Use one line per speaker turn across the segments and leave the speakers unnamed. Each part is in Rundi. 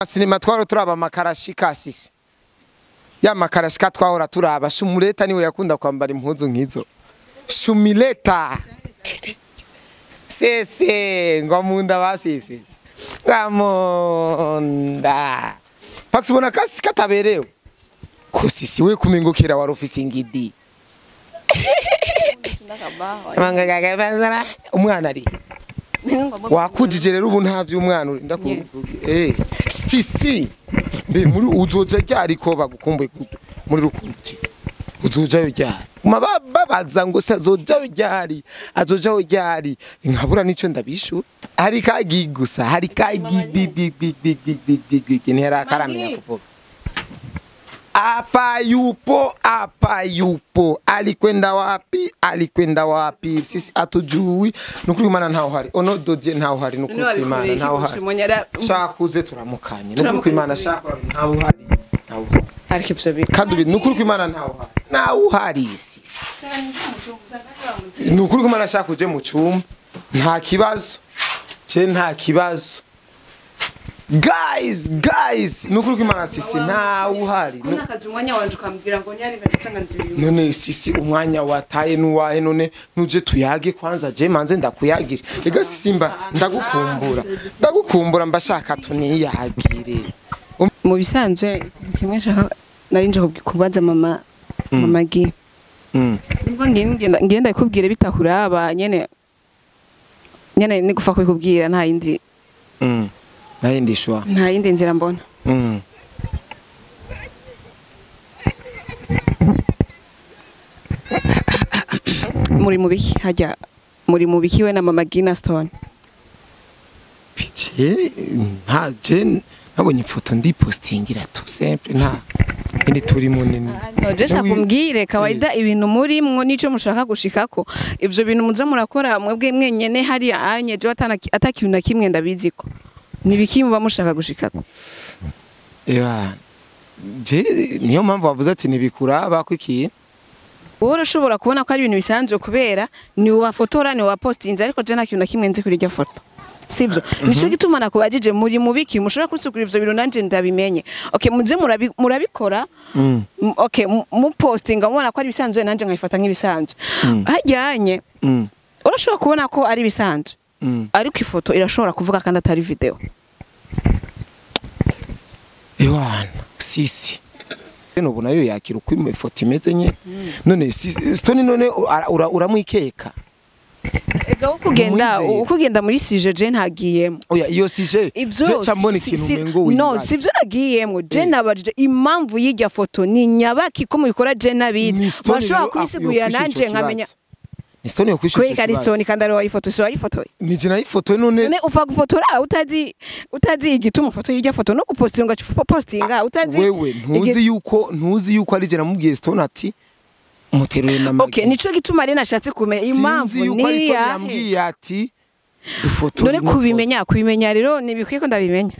Sinema twaro turaba makarashika sisi. Ya makarashika twahora turaba Shumuleta niwe yakunda kwambara impuzu nkizo. Shumileta. Sese ngomunda basisi. Ngamunda. Pax ubona kasi kataberewe. Ko sisi we kumengokera wa ofisi ngidi. Umwana ari. Wakujije rero ubu nta vy'umwana uri ndakuvuga. Sisi mbe muri uzoja ryari ko bagukumbuye muri Rukundo TV. Uzoja ryari? Babaza ngo se azoja ryari? Azoja ryari? Nkabura nico ndabishu. Hari kagi gusa, hari kagi big big big big big big big big ntera karamenya kuvuga. Hapa yupo, hapa yupo. Alikwenda wapi? Alikwenda wapi? Sisi atujui. Nukuri Imana ntaho hari. Ono dodie ntaho hari nukuri Imana ntaho hari. Shakuze turamukanye. Nukuri Imana shakora ntaho hari. Ntaho hari.
Ariko ivyo biri.
Kandi nukuri Imana ntaho hari. Ntaho hari sisi. Nukuri Imana shakuje mu cyumba. Nta kibazo. Je nta kibazo. Guys, guys, nukuri Imana sisi nta uhari.
Kuna kazi umwanya wanje ukambwira ngo nyari ngatisanga nziyo.
None sisi umwanya wataye nuwahe none nuje tuyage kwanza je manze ndakuyagisha. Ega simba ndagukumbura. Ndagukumbura mbashaka tuniyagire.
Mu bisanzwe ikintu kimwe nshaka nari nje kubaza mama mama Gi. Nubwo ngenda ikubwire bitakuraba nyene nyene ni gufa kubikubwira nta yindi.
Nta shwa.
Nta yindi nzira mbona. Muri mubiki hajya muri mubiki we na mama Gina Stone.
Piche nta je nabonye ifoto ndi postingira tout simple nta indi turi munini.
No je shaka kumbwire kawaida ibintu muri mwo nico mushaka gushikako ivyo bintu muza murakora mwebwe mwenyene hari anye je atakintu na kimwe ndabiziko. Nibiki muba mushaka gushikako?
Ewa je niyo mpamvu bavuze ati nibikuraba kwiki.
Wowe urashobora kubona ko ari ibintu bisanzwe kubera ni ubafotora ni ubapostinze ariko je nta kintu na kimwe nzi kuri iryo foto. Sivyo? Nico gituma nakubajije muri mubiki mushobora kusukura ivyo bintu nanje ndabimenye. Okay muze murabikora. Okay mupostinga mubona ko ari bisanzwe nanje nkayifata nk'ibisanzwe. Hajyanye. Urashobora kubona ko ari bisanzwe. Ariko ifoto irashobora kuvuga kandi atari video.
Ewana sisi nubu nayo yakira uko ifoto imeze nye. None sisi Stone none uramwikeka.
Ega ukugenda muri sije je ntagiyemo.
Oya iyo sije je cambona ikintu mengo wibaza.
No sivyo nagiyemo je nabajije impamvu y'irya foto ni nyabaki ko mubikora je nabizi. Bashobora kubisigurira nanje nkamenya.
Ni Stone yo kwishura.
Kweka ari Stone kandi ari wayifoto so wayifotoye.
Ni je nayifotoye none.
None ufa gufotora utazi igituma foto y'irya foto no gupostinga postinga utazi.
Wewe ntuzi yuko ari je namubwiye Stone ati muteruye mama.
Okay nico gituma rero nashatse kumenya impamvu ni ya
yambwiye ati dufoto.
None kubimenya rero nibikwiye ko ndabimenya.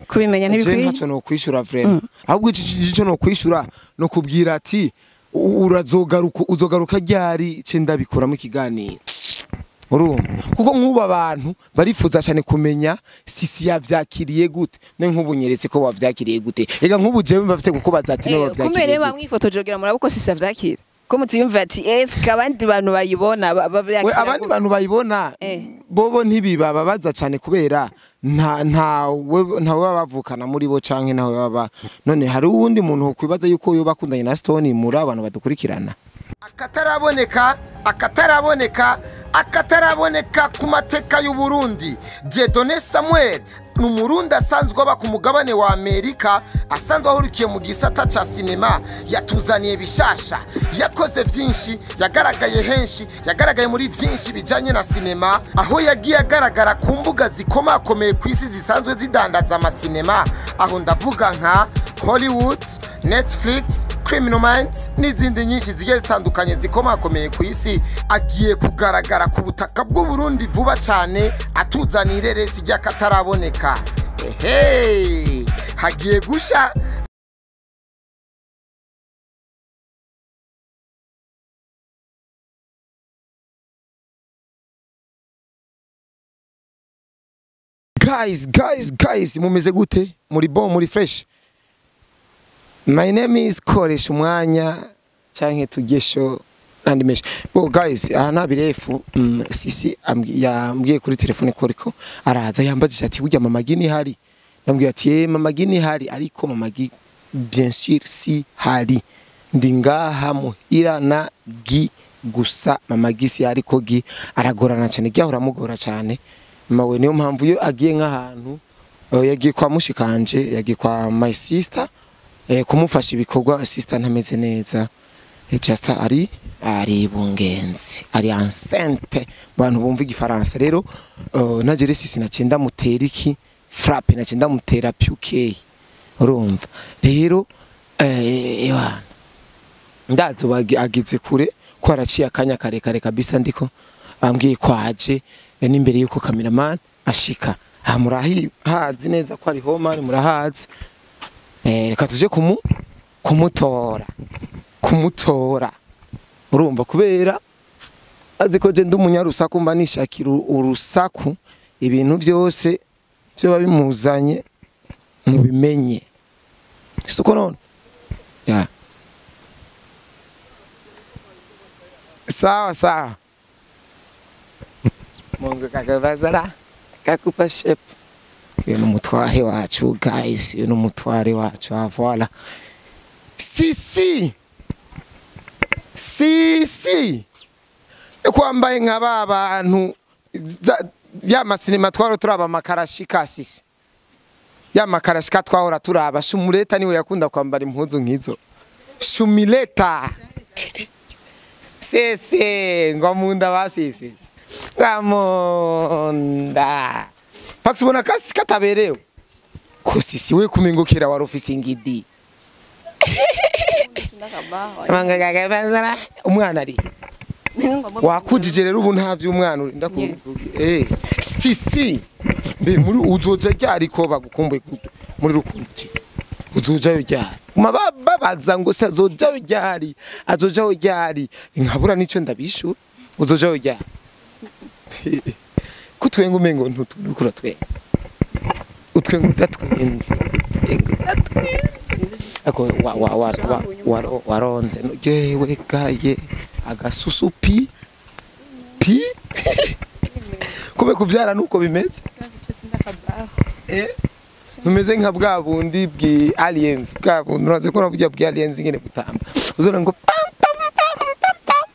Kubimenya ntibikwiye.
Je ntaco no kwishura vraiment. Ahubwo ico no kwishura no kubwira ati urazogaruka uzogaruka ryari ce ndabikuramo ikiganiro. Urumva kuko nkuba abantu barifuza cyane kumenya sisi yavyakiriye gute ne nkubunyeretse ko wavyakiriye gute. Ega nkubu jewe mbafite kukubaza ati no wavyakiriye.
Kumere bamwifotoje murabo ko sisi yavyakira. Ko mutiyumva ati eske abandi bantu bayibona
we abandi bantu bayibona bobo ntibibababaza cyane kubera nta nta bavukana muri bo canke nawe baba none hari uwundi muntu kwibaza yuko yo bakundanye na Stone muri abantu badukurikirana. Akataraboneka akataraboneka akataraboneka ku mateka y'u Burundi. Dieudonné Samuel ni umurundi asanzwe aba ku mugabane wa Amerika asanzwe ahurikiye mu gisata ca sinema yatuzaniye bishasha yakoze vyinshi yagaragaye henshi yagaragaye muri vyinshi bijanye na sinema aho yagiye agaragara ku mbuga zikomakomeye ku isi zisanzwe zidandaza amasinema aho ndavuga nka Hollywood, Netflix, Criminal Minds n'izindi nyinshi zigiye zitandukanye zikomakomeye ku isi. Agiye kugaragara ku butaka bw'u Burundi vuba cyane atuzanire resi ry'akataraboneka. Ehe, hagiye gusha. Guys, guys, guys, mumeze gute? Muri bon, muri fresh? My name is Koresha Umwanya canke Tugesho nandi menshi. Bo guys, aha nta birefu. Sisi yambwiye kuri telefone ko ariko araza, yambajije ati burya Mama Gi ni hari? Ndambwiye ati Mama Gi ni hari, ariko Mama Gi bien sûr si hari. Ndi ngaha muhira na Gi gusa, Mama Gi si ariko Gi aragorana cyane, Gi ahora amugora cyane. Mawe niyo mpamvu iyo agiye nk'ahantu, yagiye kwa mushikanje, yagiye kwa my sister, kumufasha ibikorwa. Sister ntameze neza, just ari bungenzi, ari enceinte, bantu bumva igifaransa. Rero nagere sisi naciye ndamutera iki frappe, naciye ndamutera PK, urumva rero ewana ndazi ageze kure ko araciye akanya karekare kabisa, ndiko ambwiye ko aje n'imbere yuko cameraman ashika. Aha murahazi neza ko ari home, murahazi. Reka tuje kumutora, urumva kubera azi ko je ndi umunyarusaku, mba nishakira urusaku, ibintu byose byo bimuzanye mubimenye, siko none ya sawa sawa. Mungu kakabazara kakupa shape. Uyu ni umutware wacu guys, uyu ni umutware wacu. Ah, voilà, Sisi Sisi kwambaye nka ba bantu ya masinema twaro turaba makarashika. Sisi ya makarashika twahora turaba, Shumuleta niwe yakunda kwambara impuzu nk'izo. Shumileta sese ngo munda basisi ngamunda Pax ubona kasi kataberewe ko Sisi we kumengukira wari ufise ingidi. Umwana ari wakujije rero ubu nta vy'umwana uri ndakuvuga. Sisi mbe muri uzoja ryari ko bagukumbuye muri Rukundo TV? Uzoja ryari? Babaza ngo se azoja ryari, azoja ryari, nkabura nico ndabishura. Uzoja ryari? Kutwenga umengo ntutukura twenga utwenga udatwenze, ako wa wa wa wa waronze jewe gaye agasusu pi pi kube kubyara nuko bimeze. Numeze nka bwa bundi bwi aliens, bwa bundi uraze ko burya bwi aliens ngene gutamba uzona ngo pam pam pam pam pam.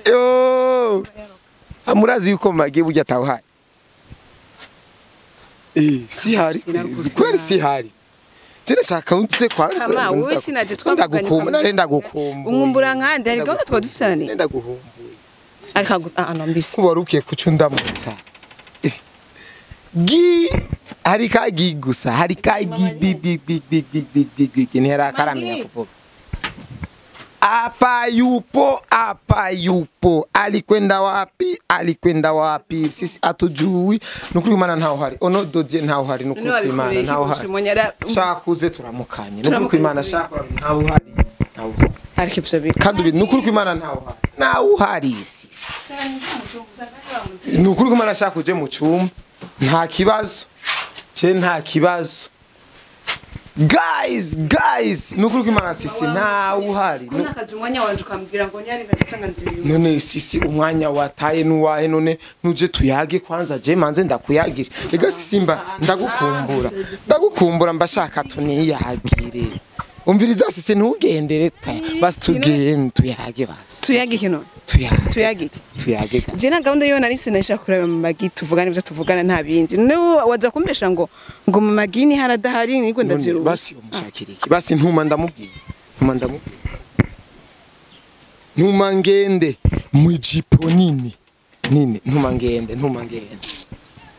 Yo amurazi yuko magi burya tawuhaye. Si hari kweli, si hari. Jene shaka untuze kwanza.
Kama wowe sinaje twavuganye.
Ndagukumbuye, ndagukumbuye.
Unkumbura nkande ariko gahunda twadufitanye.
Ndagukumbuye.
Ariko anambise.
Kuba rukiye kucu ndamutsa. Gi hari ka gi gusa, hari ka gi big big big big big big big big ntera karamenya kuvuga. Apa yupo, apa yupo, alikwenda wapi, alikwenda wapi, sisi atujui. Nukuri Imana ntaho hari, ono dodie ntaho hari, nukuri Imana ntaho hari. Shakuze turamukanye, nukuri Imana shakora ntaho hari, ntaho hari.
Ariko ivyo biri.
Kandi nukuri Imana ntaho hari, ntaho hari sisi. Nukuri Imana shakuje mu cyumba, nta kibazo, je nta kibazo. Guys, guys, nukuri Imana sisi ntawe uhari.
Kuna kazi umwanya wanje ukambwira ngo nyari ngacisanga nzibiri.
None sisi umwanya wataye nuwahe? None nuje tuyage kwanza, je manze ndakuyagisha. Ega simba ndagukumbura. Ndagukumbura mbashaka tuniyagire. Umviriza sisi ntugendere ta. Basi tugende tuyage basi.
Tuyage kino.
Tuyage.
Tuyage.
Tuyage.
Je na gahunda yo nari sinasha kuraba mu magi tuvugana ivyo tuvugana nta bindi. None waza kumbesha ngo mu magi ni haradahari niko ndaziru.
Basi umushakira iki? Basi ntuma ndamubwira. Ntuma ndamubwira. Ntuma ngende mu jipo nini. Nini ntuma ngende, ntuma ngende.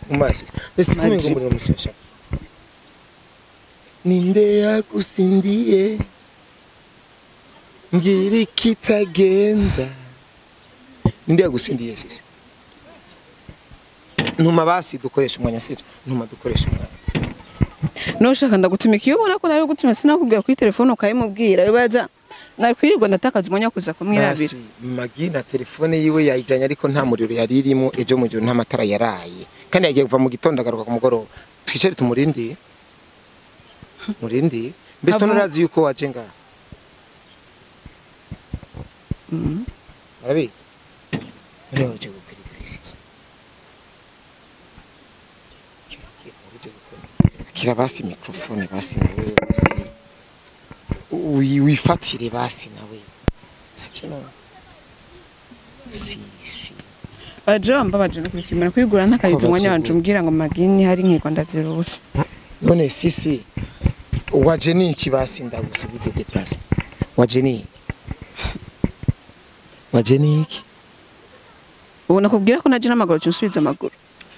Umbasi. Basi kumengo muri musesha. Ninde yagusindiye mbwira ikitagenda. Ninde yagusindiye sisi? Ntuma basi dukoresha umwanya sivyo? Ntuma dukoresha umwanya.
No shaka ndagutumika iyo ubona ko nari gutuma sinakubwira kuri telefone ukayimubwira bibaza Nakwirirwa ndatakaza umwanya wo kuza kumwirabira.
Basi Magi na telefone yiwe yayijanye ariko nta muriro yari irimo, ejo mu gihe nta matara yaraye. Kandi yagiye kuva mu gitondo agaruka ku mugoroba. Twicare tumurindi. Murindi. Mbese urazi yuko waje ngaha? Arabizi. None uje gukora ibisi. Akira basi microphone basi nawe basi. Wifatire basi nawe. Sibyo no. Si si.
Aje wambabaje no kubikimera kwigura ntakayize umwanya wanje umbwira ngo Magini hari inkiko ndazirubutse.
None sisi waje ni iki basi ndagusubize déplacement. Waje ni iki? Waje ni iki?
Ubu nakubwira ko naje n'amaguru cyusubiza amaguru.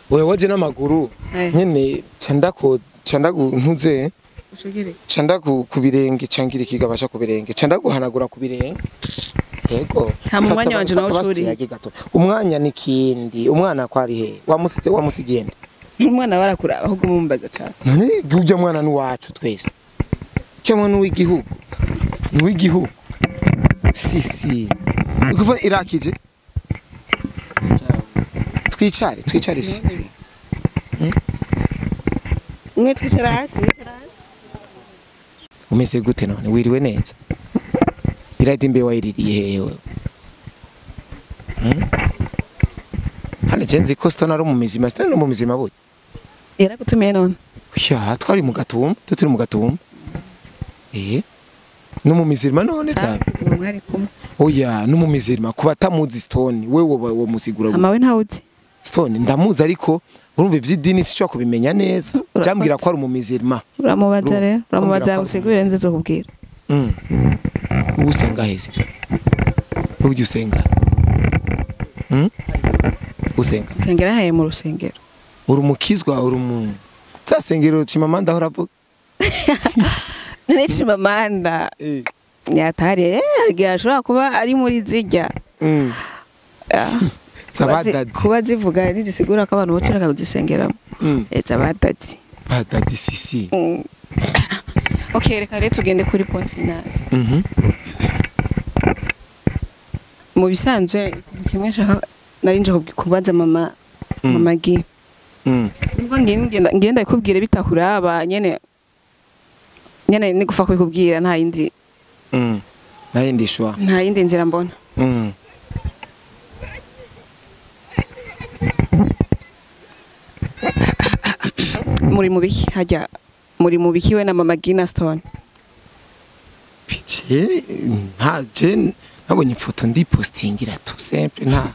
Wewe waje n'amaguru nyene candako candagu ntuze
ushugire
candagu kubirenge cangira ikigabasha kubirenge candaguhanagura kubirenge. Yego.
Nta mwanya wanje nawo ushuri.
Umwanya ni kindi, umwana kwari he? Wamusitse wamusigende.
Umwana barakuraba ahubwo mumbaza cyane.
None ujya mwana nuwacu twese. Cyangwa nuw'igihugu. Nuw'igihugu. Si si. Ukuva irakije. Twicare, twicare si.
Mwe twicara hasi, twicara hasi.
Umeze gute none? Wiriwe neza. Iradi mbe wayiririye hewe. Hano jenzi ko Stone ari mu mizima, Stone mu mizima buye.
Yaragutumiye none.
Ya, twari mu gatumba, tuturi mu gatumba. No mu mizima none
cyane.
Oya, no mu mizima kuba tamuzi Stone, wewe wo musigura.
Amawe ntawuzi.
Stone ndamuzi ariko urumva ivy'idini sico kubimenya neza. Cyambwira ko ari mu mizima.
Uramubaza rero, uramubaza usigure nze zokubwira.
Usenga hese. Ujye usenga. Usenga.
Sengera haye mu rusengero.
Uri umukizwa uri mu Zasengero Chimamanda horavuga.
Nene Chimamanda. Nyatari ashobora kuba ari muri zijya.
Zabadadi.
Kuba zivuga ntizisigura ko abantu botureka kuzisengeramo. Zabadadi.
Badadi sisi.
Okay, reka rero tugende kuri point final. Mu bisanzwe ikintu kimwe nshaka nari nje kubaza mama Magi. Nubwo ngenda ikubwire bitakuraba nyene nyene ni gufa kubikubwira nta yindi.
Nta yindi shwa.
Nta yindi nzira mbona. Muri mubiki hajya muri mubiki we na mama Gina Stone.
Piche nta je nabonye ifoto ndi postingira tout simple nta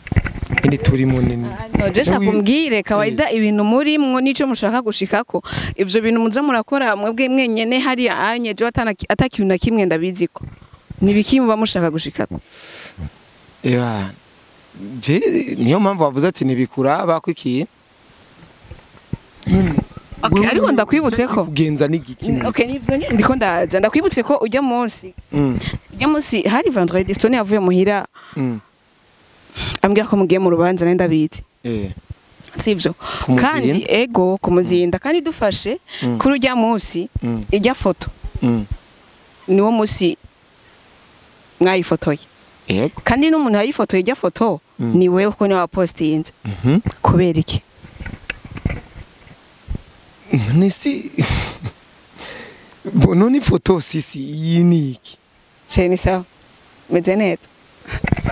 indi turi munini.
No je shaka kumbwire kawaida ibintu muri mwo nico mushaka gushikako ivyo bintu muza murakora mwebwe mwenyene hari anye je atakintu na kimwe ndabiziko. Nibiki muba mushaka gushikako?
Ewa je niyo mpamvu bavuze ati nibikuraba kwiki.
Okay, ariko ndakwibutse ko
kugenza n'igiki.
Okay, nivyo ndiko ndaza ndakwibutse ko ujya munsi. Ujya munsi hari vendredi Stone yavuye muhira. Ambwira ko mugiye mu rubanza nenda ndabizi. Sivyo. Kandi ego kumuzinda kandi dufashe kuri ujya munsi ijya foto. Niwo munsi mwayifotoye.
Yego.
Kandi n'umuntu yayifotoye ijya foto ni wewe ko ni wapostinze. Kubera iki?
Nisi none ifoto sisi iyi ni iki?
Che ni sawa. Meze neza.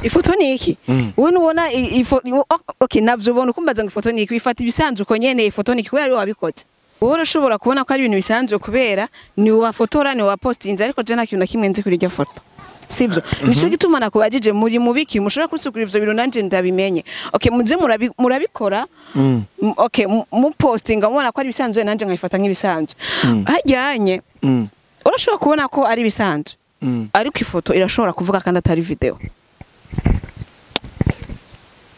Ifoto ni iki? Wowe nubona ifoto okay navyo ubona ukumbaza ngo ifoto ni iki bifata ibisanzwe uko nyene ifoto ni iki kubera ari wabikoze. Wowe urashobora kubona ko ari ibintu bisanzwe kubera ni wafotora ni wapostinze ariko je nta kintu na kimwe nzi kuri iryo foto. Sivyo. Nico gituma nakubajije muri mubiki mushobora kusukura ivyo bintu nanje ndabimenye. Okay muze murabikora. Okay mupostinga mubona ko ari bisanzwe nanje nkayifata nk'ibisanzwe. Hajyanye. Urashobora kubona ko ari bisanzwe. Ariko ifoto irashobora kuvuga kandi atari video.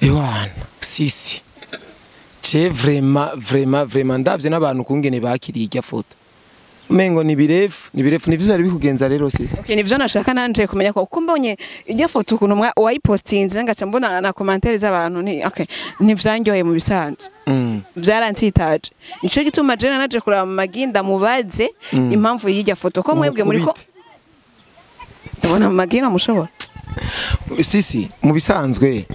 Ewana sisi. Je vraiment vraiment vraiment ndavye n'abantu kungene bakiriye irya foto. Mengo ni birefu nivyo bari bikugenza rero sisi.
Okay nivyo nashaka nanje kumenya ko uko mbonye irya foto ukuntu wayipostinze ngaca mbona na commentaire z'abantu ni okay ntivyanyoye mu bisanzwe. Vyaransitaje. Nico gituma je naje kuraba Magi ndamubaze impamvu y'irya foto ko mwebwe muri ko Ubona Magi no mushobora.
Sisi mu bisanzwe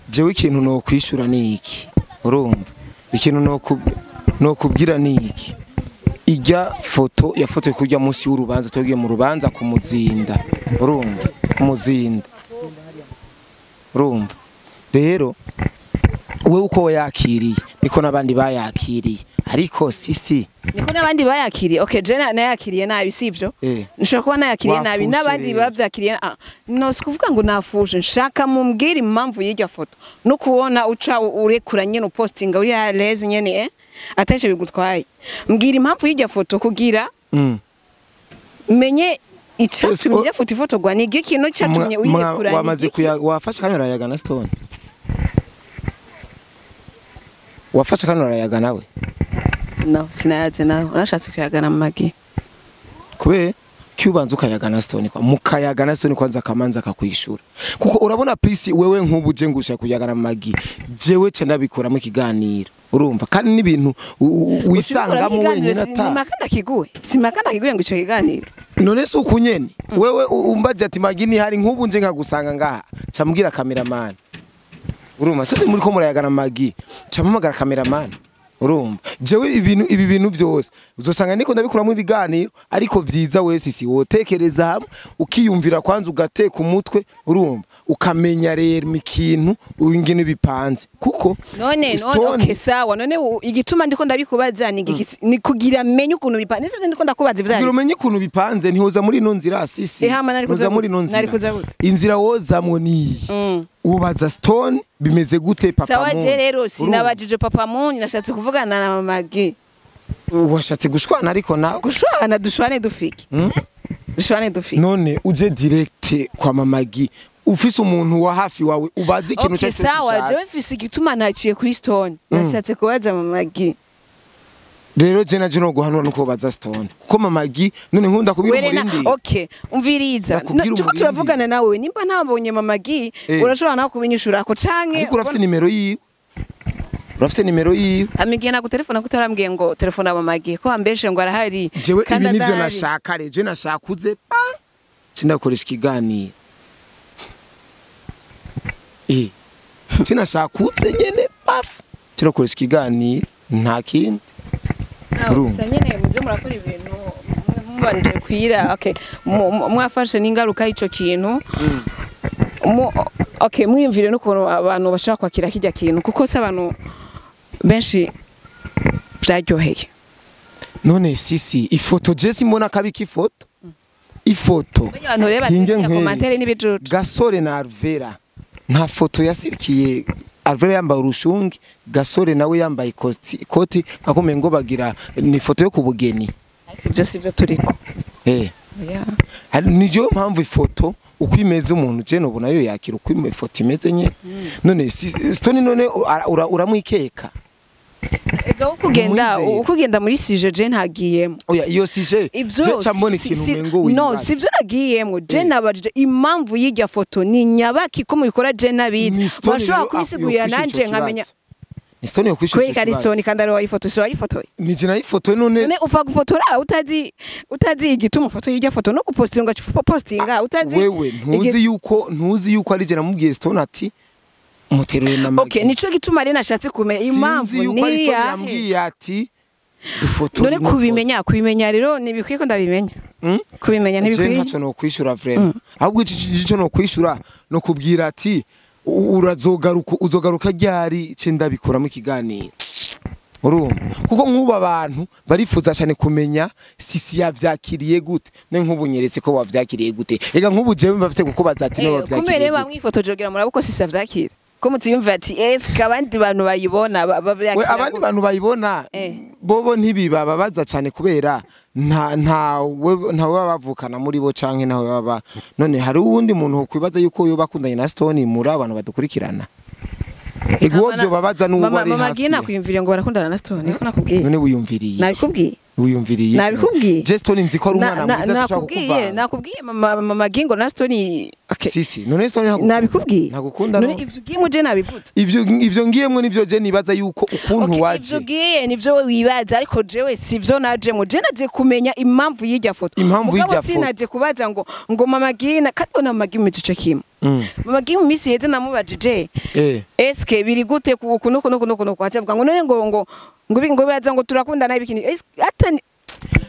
jewe ikintu no kwishura ni iki, urumva ikintu no kubwira ni iki, ijya foto yafotoye kujya munsi y'urubanza, togiye mu rubanza kumuzinda, urumva kumuzinda, urumva rero wewe uko yakiriye niko nabandi bayakiriye, ariko sisi
niko nabandi bayakiriye. Okay, je nayakiriye nabi sivyo? Nshobora kuba nayakiriye nabi nabandi bavyakiriye. No sikuvuga ngo nafuje, nshaka mumbwire impamvu y'irya foto no kubona uca urekura nyene upostinga uri à l'aise nyene ateshe bigutwaye. Mbwira impamvu y'irya foto kugira menye icatumye irya foto ifotogwa, ni ikintu catumye uyirekura.
Wamaze wafashe kanyora yagana Stone, wafashe kanyora yagana we?
No, sinayaje nawe, urashatse kuyagana Magi.
Kube kyubanza ukayagana Stone kwa mukayagana Stone kwanza kamanza akakwishura. Kuko urabona Peace wewe nkubu je ngusha kuyagana Magi, jewe ce ndabikoramo ikiganiro. Urumva kandi nibintu wisangamo wenyine ata.
Simakana kiguye. Simakana kiguye ngo ico kiganiro.
None se ukunyene wewe umbaje ati Magi ni hari nkubu nje nkagusanga ngaha, camubwira cameraman. Urumva sasa muri ko murayagana Magi, camamagara cameraman. Urumva jewe ibintu ibi bintu byose uzosanga niko ndabikuramo ibiganiro, ariko vyiza wese si wotekereza hamwe ukiyumvira kwanza ugateka umutwe, urumva ukamenya rero ikintu ingene bipanze. Kuko
none okay sawa, none igituma ndiko ndabikubaza ni ni kugira menye ukuntu bipanze, sivyo ndiko ndakubaza ivyo
kugira umenye ukuntu bipanze. Ntihoza muri ino nzira sisi, ntihoza muri ino nzira, inzira wozamwo ni ubaza Stone bimeze gute Papa
Moon. Sawa je rero sinabajije Papa Moon, nashatse kuvugana na Magi.
Washatse gushwana ariko nawe
gushwana dushwane dufike. Dushwane dufike.
None uje direct kwa Magi ufise umuntu wa hafi wawe ubaza ikintu
cyose. Okay sawa, jewe mfise igituma ntaciye kuri Stone, nashatse kubaza Magi.
Rero je naje no guhanura nuko baza Stone, kuko Magi none nkunda kubira umurindi.
Okay, umviriza tuko turavugana nawe, nimba ntabonye Magi urashobora nawe kubinyishura ko canke
ariko urafise nimero yiwe, urafise nimero yiwe.
Amigiye na gutelefona kutarambwiye ngo telefona Magi ko ambeshe ngo arahari.
Jewe ibi nivyo nashaka re, je nashakuze pa sinakoresha ikiganiro sinashakutse nyene paf sinakoresha ikiganiro nta kindi.
Gusa nyene muze murakora ibintu mubanje kwira. Okay, mwafashe n'ingaruka y'ico kintu. Okay, mwiyumvire n'ukuntu abantu bashaka kwakira kijya kintu, kuko se abantu benshi byaryoheye.
None sisi ifoto je simbona kabika ifoto ifoto
abantu reba commentaire n'ibijuju.
Gasore na Alvera nta foto yasirikiye. Alvera yambaye urushungi, Gasore nawe yambaye ikoti nkakomeye ngo bagira ni foto yo kubugeni.
Ibyo sivyo turiko.
Hari nijo mpamvu ifoto uko imeze umuntu je nobona yo yakira uko ifoto imeze nye. None Stone none uramwikeka.
Ega ukugenda muri sije je ntagiyemo.
Oya iyo sije je cambona ikintu mengo wibaza.
No sivyo nagiyemo, je nabajije impamvu y'irya foto ni nyabaki ko mubikora je nabizi. Bashobora kubisigurira nanje nkamenya.
Ni Stone yo kwishura.
Kwe kari Stone kandi ari wayifoto so wayifotoye.
Ni je nayifotoye none.
None ufa gufotora utazi igituma foto y'irya foto no gupostinga postinga utazi.
Wewe ntuzi yuko ari je namubwiye Stone ati muteruye na Magi.
Okay, nico gituma rero nashatse kumenya impamvu ni
yambwiye ati dufoto.
None kubimenya rero nibikwiye ko ndabimenya. Kubimenya ntibikwiye.
Je ntaco no kwishura vraiment. Ahubwo ico no kwishura no kubwira ati urazogaruka uzogaruka ryari ce ndabikuramo ikiganiro. Urumva kuko nkuba abantu barifuza cyane kumenya sisi yavyakiriye gute, ne nkubunyeretse ko wavyakiriye gute. Ega nkubu jewe mbafite kukubaza ati no wavyakiriye.
Kumere bamwifotoje kugira murabo sisi yavyakira. Ko mutiyumva ati eske abandi bantu bayibona
we abandi bantu bayibona bobo ntibibababaza cyane kubera ntawe bavukana muri bo canke nawe baba. None hari uwundi muntu kwibaza yuko yo bakundanye na Stone muri abantu badukurikirana. Ego byo babaza n'uwo bari hafi.
Mama Magi nakwiyumviriye ngo barakundana na Stone, niko nakubwiye.
None wiyumviriye.
Nabikubwiye.
Wiyumviriye?
Nabikubwiye.
Je Stone nzi ko ari umwana mwiza dushaka kukuvanga.
Nakubwiye mama Gingo na Stone, okay.
Sisi, none Stone ntabwo
Nabikubwiye.
Ntagukunda.
None ivyo ugiyemo je nabivuze?
Ivyo ngiyemwo nivyo je nibaza yuko ukuntu
Okay,
waje.
Ivyo ugiye nivyo we wibaza, ariko jewe sivyo najemo. Je naje kumenya impamvu y'irya foto.
Impamvu
Mugabo
y'irya foto.
sinaje kubaza ngo mama Gina, kandi bona mama Gina ico kimwe. Mama Gina mu minsi iheze namubajije, eske biri gute ku kuno kuno kuno kuno, acavuga ngo none ngo bibaza ngo turakundana ibikini. Eske ata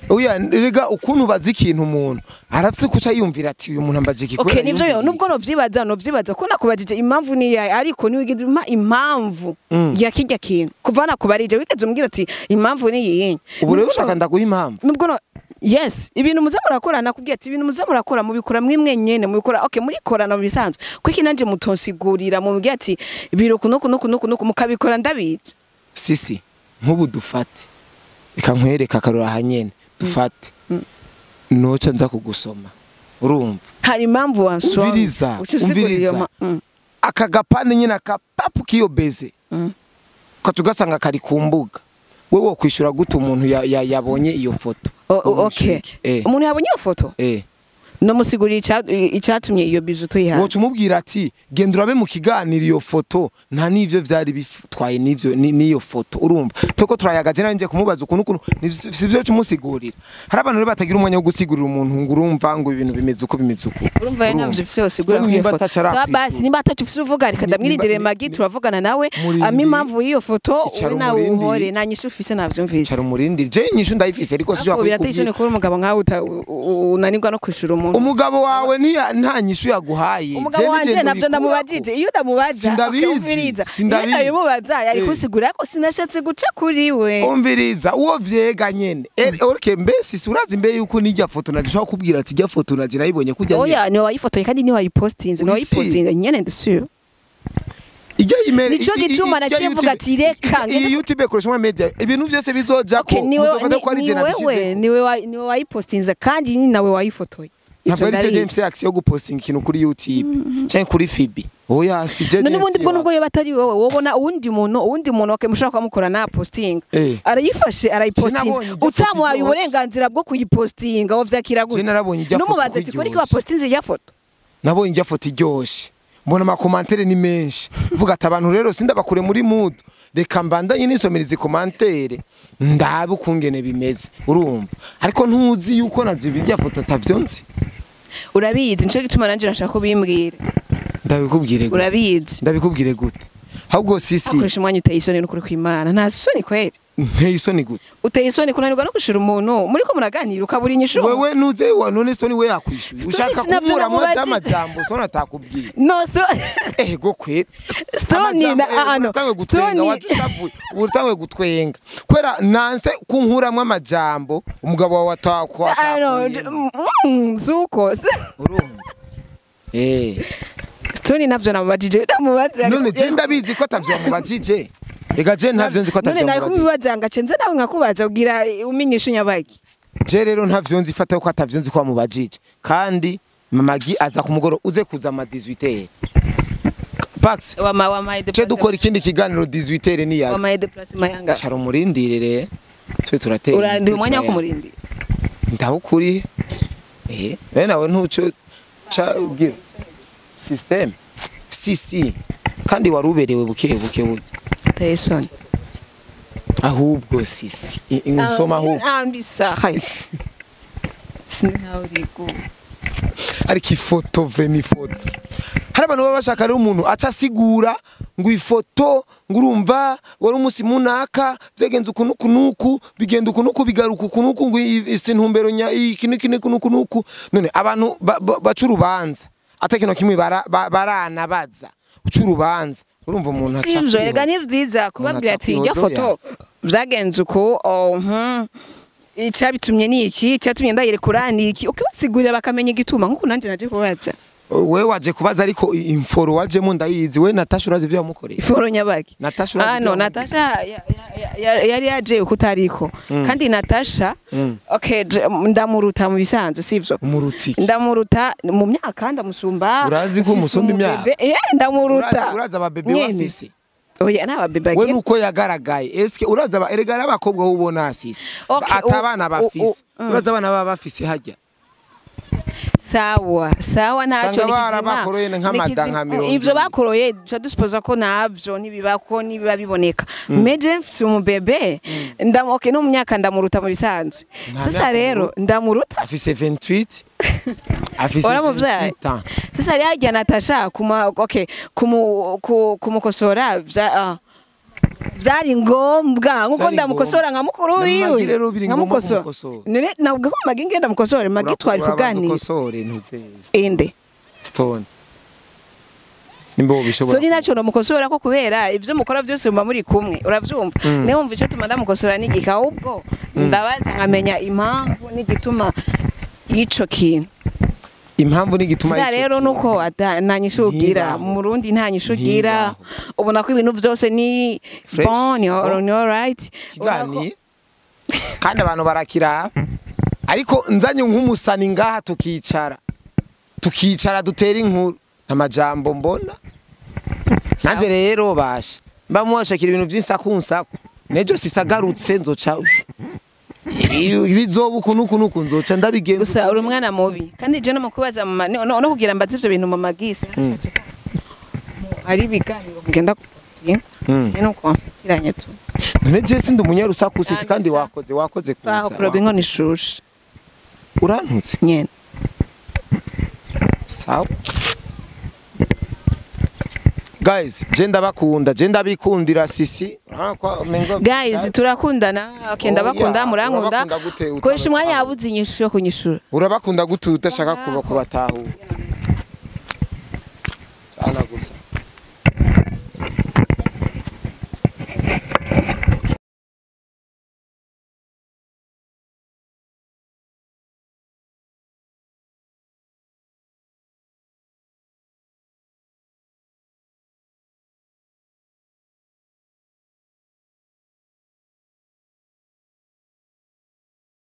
Oya, rega ukuntu bazi ikintu umuntu arafise kuca yumvira ati uyu muntu ambaje iki.
Okay, nivyo yo nubwo novyibaza ko nakubajije impamvu ni yayo, ariko niwigeze umpa impamvu ya kirya kintu. Kuva nakubarije wigeze umbwira ati impamvu ni iyi?
Ubu rero ushaka ndaguha impamvu?
Nubwo no yes, ibintu muza murakora, nakubwiye ati ibintu muza murakora mubikora mwimwe nyene mubikora, okay, murikorana mu bisanzwe. Kuki nanje mutonsigurira mubwiye ati ibiro kuno kuno kuno kuno, mukabikora ndabizi?
Sisi, nk'ubu dufate, reka nkwereke akarora hanyene. Dufate noca nza kugusoma, urumva?
Hari impamvu wansoma.
Umviriza,
Uca usigurira iyo
umviriza. Aka gapande nyine, akapapu k'iyo beze, ukaca ugasanga kari ku mbuga, wewe wokwishura gute umuntu yabonye iyo foto?
Okay. Umuntu yabonye iyo foto, nomusigurira icatumye iyo bizu tuyihaye.
Woca umubwira ati genda urabe mu kiganiro iyo foto, nta n'ivyo vyari bitwaye n'ivyo n'iyo foto. Urumva tweko turayagaje, nari ngiye kumubaza ukuntu ukuntu sivyo cumusigurira. Hari abantu rero batagira umwanya wo gusigurira umuntu ngo urumva ngo ibintu bimeze uko bimeze uko.
Urumva rero navyo ufise usigura
Stone
kuri iyo
nimba
foto.
ataco
Sawa basi,
arakwishura.
nimba ataco ufise uvuga, reka ndamwirindire. Magi turavugana nawe.
Murindire.
Ama impamvu y'iyo foto
Icara
uri nawe
umurindire.
uhore nta nyishu ufise, navyumvise.
Cara umurindire, je inyishu ndayifise ariko
Ariko
sinshobora
birateye isoni
kuyikubwira.
kuba umugabo nkawe unanirwa no kwishura umuntu.
Umugabo wawe nta nyishu yaguhaye.
Umugabo
Je
wanje
nije
navyo
ndubikurako.
ndamubajije, iyo ndamubaza,
Sindabizi,
okay, umviriza. Iyo
sindabizi.
ndabimubaza yari kunsigurira, ariko sinashatse guca kuri we.
Umviriza, uwo vyega nyene. Okay, mbese si urazi mbe yuko n'ijya foto naje ushobora kubwira ati ijya foto naje nayibonye kujya nyene.
Oya, niwe wayifotoye kandi niwe wayipostinze, niwe
Uri si?
wayipostinze nyene, ndisuyo.
Ijya email
Nico gituma naciye mvuga ati reka,
iyi YouTube ikoresha media, ibintu byose bizoja ko
Okay, niwe
muzofata ko ari je
ni wewe
nabishize.
niwe wayipostinze kandi ni nawe wayifotoye.
Ntabwo
Ivyo
ari je
ndabizi.
James Axe yo gupostinga ikintu kuri YouTube canke kuri Fibi. Oya, si je
None
James
ubundi bwo
Axe.
nubwo yoba atari wowe, wobona uwundi muntu, uwundi muntu, okay, mushobora kuba mukora na posting, arayifashe arayipostinze,
Sinabonye iryo foto
utamuhaye
iryoshe.
uburenganzira bwo kuyipostinga, wo vyakira gute?
Je narabonye irya foto
Numubaza ati
ko
kuri ko
iryoshe.
wapostinze irya foto?
Nabonye ijya foto iryoshe, mbona amakomantere ni menshi, mvuga ati abantu rero sindabakure muri mood, reka mbandanye nisomera izi komantere ndabe ukungene bimeze. Urumva, ariko ntuzi yuko navyo birya foto atavyo nzi.
Urabizi, nico gituma nanje nashaka kubimbwira.
Ndabikubwire gute?
Urabizi.
Ndabikubwire gute ahubwo, sisi?
Akoresha umwanya, uteye isoni n'ukuri kw'Imana, nta soni kweri.
Nteye isoni gute?
Uteye isoni kunanirwa no kwishura umuntu muriko muraganira ukabura inyishu.
Wewe nuze wa none Stone we yakwishuye?
Stone
Ushaka
sinavyo
kuburamwo
namubajije.
by'amajambo Stone atakubwiye?
No so
Ego kweri.
Stone na ano
Utanguye gutwenga.
Stone
Waje ushavuye, utanguye gutwenga kwera nanse kunkuramwo amajambo umugabo wawe atakwa.
Ano zuko
Urumva, eh.
Stone navyo namubajije, ndamubaza.
None je ndabizi ko atavyo wamubajije. Ega je ntavyo nzi ko
None
atavyo
nari
wamubajije.
kumubaza ngacenze nawe nkakubaza kugira umenyeshe unyabaki.
Je rero ntavyo nzi, fata ko atavyo nzi ko wamubajije. Kandi mamagi aza ku mugoroba, uze kuza ama 18h Pax.
Wama
Ce dukora ikindi kiganiro 18h ni ya
Wama déplacement yanga.
Cara umurindire, twe turatera.
Urandi umwanya wo kumurindira.
Ndawukuri bene nawe ntuco ca ubwira system si si, kandi waruberewe buke buke buke.
Uteye isoni.
Ahubwo sisi insoma ahubwo.
Ambisa hai. Sinawurigu.
Ariko ifoto vraiment, ifoto, hari abantu baba bashaka rero umuntu aca asigura ngo ifoto, ngo urumva wari umunsi munaka byagenze uku nuku nuku, bigenda uku nuku, bigaruka uku nuku, ngo isi ntumbero nya iki niki niki nuku nuku. None abantu baca urubanza ata kintu kimwe baranabaza, uca urubanza, urumva umuntu aca
Sivyo, erega
kwihoza.
ni vyiza kubabwira
aca
ati irya
kwihoza.
foto vyagenze uko, oh, icabitumye ni iki, icyatumye ndayirekura ni iki, ukibasigurira bakamenya igituma, nkuko nanje naje kubaza.
We waje kubaza, ariko inforo wajemo ndayizi. We Natasha urazi ibyo yamukoreye?
Iforo nyabaki?
Natasha urazi
Ah
ibyo
no,
yamubwiye?
Natasha yari yaje uko utariko, kandi Natasha, okay, ndamuruta mu bisanzwe, sivyo?
Umurutiki?
Ndamuruta mu myaka, ndamusumba.
Urazi ko umusumba imyaka?
Ndamuruta.
Urazi ababebe
Nyene.
wafise?
Oya, nta babebe
We
agira.
nuko yagaragaye, eske uraza erega ari abakobwa ubona sisi
Okay,
atabana bafise, uraza abana baba bafise hajya.
Sawa sawa, ntacyo.
Usanga
Ni kizima.
barabakoroye nk'amada
Ni kizima.
nka mirongo
Ivyo
ibiri.
bakoroye duca dusupoza ko navyo ntibibako, nibiba biboneka. Meje si umubebe, okay, no mu myaka ndamuruta mu bisanzwe.
Nta
Sasa
myaka
rero
umuruta.
ndamuruta.
Afise 28, afise
Waramuvyaye?
28 ans.
Sasa rero harya Natasha kuma, okay, kumukosora vyari ngombwa nkuko
Vyari
ndamukosora nka mukuru
Na
wiwe.
Magi rero biri ngombwa
Nkamukosora.
kumukosora.
None nabwo ko Magi ngenda mukosore, Magi twari
Urabanza
kuganira.
ukosore ntuze
Inde?
Stone, nimba wobishobora.
Sori naco ndamukosora ko kubera ivyo mukora byose muba muri kumwe, uravyumva? Niyo wumva ico tuma ndamukosora n'igika, ahubwo ndabaza nkamenya impamvu n'igituma y'ico kintu.
Impamvu n'igituma
Sasa
y'ico
rero
kintu.
nuko nta nyishu ugira.
Ntibaho.
Mu Burundi nta nyishu ugira.
Ntibaho.
Ubona ko ibintu byose ni
Fresh.
bon, ni
Bon.
ni alright.
Kiganiye kandi abantu barakira, ariko nzanye nk'umusani ngaha tukicara dutera inkuru, nta majambo mbona nanjye rero basha mba muwashakira ibintu by'insaku nsaku. Nejo sisagarutse nzoca ibizoba uku n'uku n'uku, nzoca ndabigenza.
Gusa uri umwana mubi, kandi je no mu kubaza mama no kugira mbaze ivyo bintu mama gise nashatse ko hari ibiganiro ngenda kupostinga no kwamfatiranye tu.
None je sindi umunyarusaku sisi, kandi
Ndamisa.
wakoze
Faho
kuza
kuroba inkono ishushe.
Urantutse.
Nyene.
Sawa guys, je ndabakunda, je ndabikundira sisi. Ah,
Guys, turakundana, okay, ndabakunda.
Oya,
Murankunda.
urabakunda gute
Koresha umwanya,
utabakunda?
yabuze inyishu yo kunyishura.
Urabakunda gute udashaka kuba kubatahura?